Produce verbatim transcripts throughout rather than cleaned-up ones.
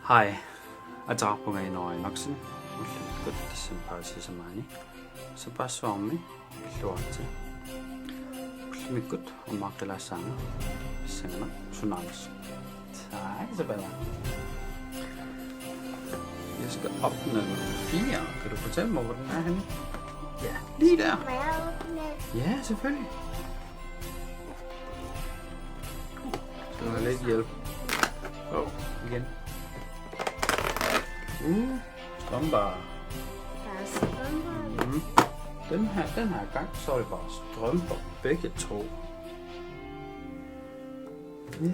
Hej, ateqarpunga Inoora Enoksen, ullumikkut decembarip sisamaani. Sapaassuarmi pilluaritsi. Ullumikkut ammaaqqilaassaanga, pissanganaq sunaamissut. Tak, Isabella. Jeg skal opnå nummer fire. Kan du fortælle mig, hvor den er henne? Ja, lige der. Må jeg åbne? Ja, selvfølgelig. Skal du have lidt hjælp? Åh, oh, igen. Uh, strømper. Der er strømper. Mm. Den her, den her gang, så er det bare strømper, begge to. Ja.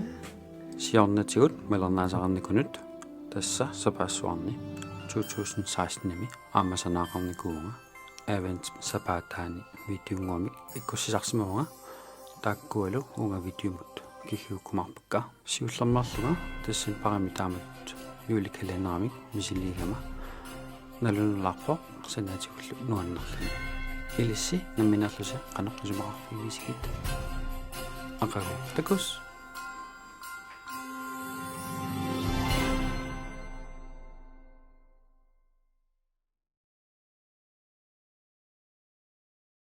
Siornatigut malinnaasaqarnikunut, tassa sapaassuarni to tusind seksten-imi aamma sanaaqarnikuuvunga advent sapaataani videonnguamik ikkussisarsimavunga, taakkualu uunga videomut kigguukkumaarpakka. Siullermeerlunga decembarimi taamatut julekalenderimik misiliigama nalunalaarpoq sanaatigullu nuannerluni. Ilissi nammineerlusi qanoq isumaqarfigisigit. Aqagu takuss.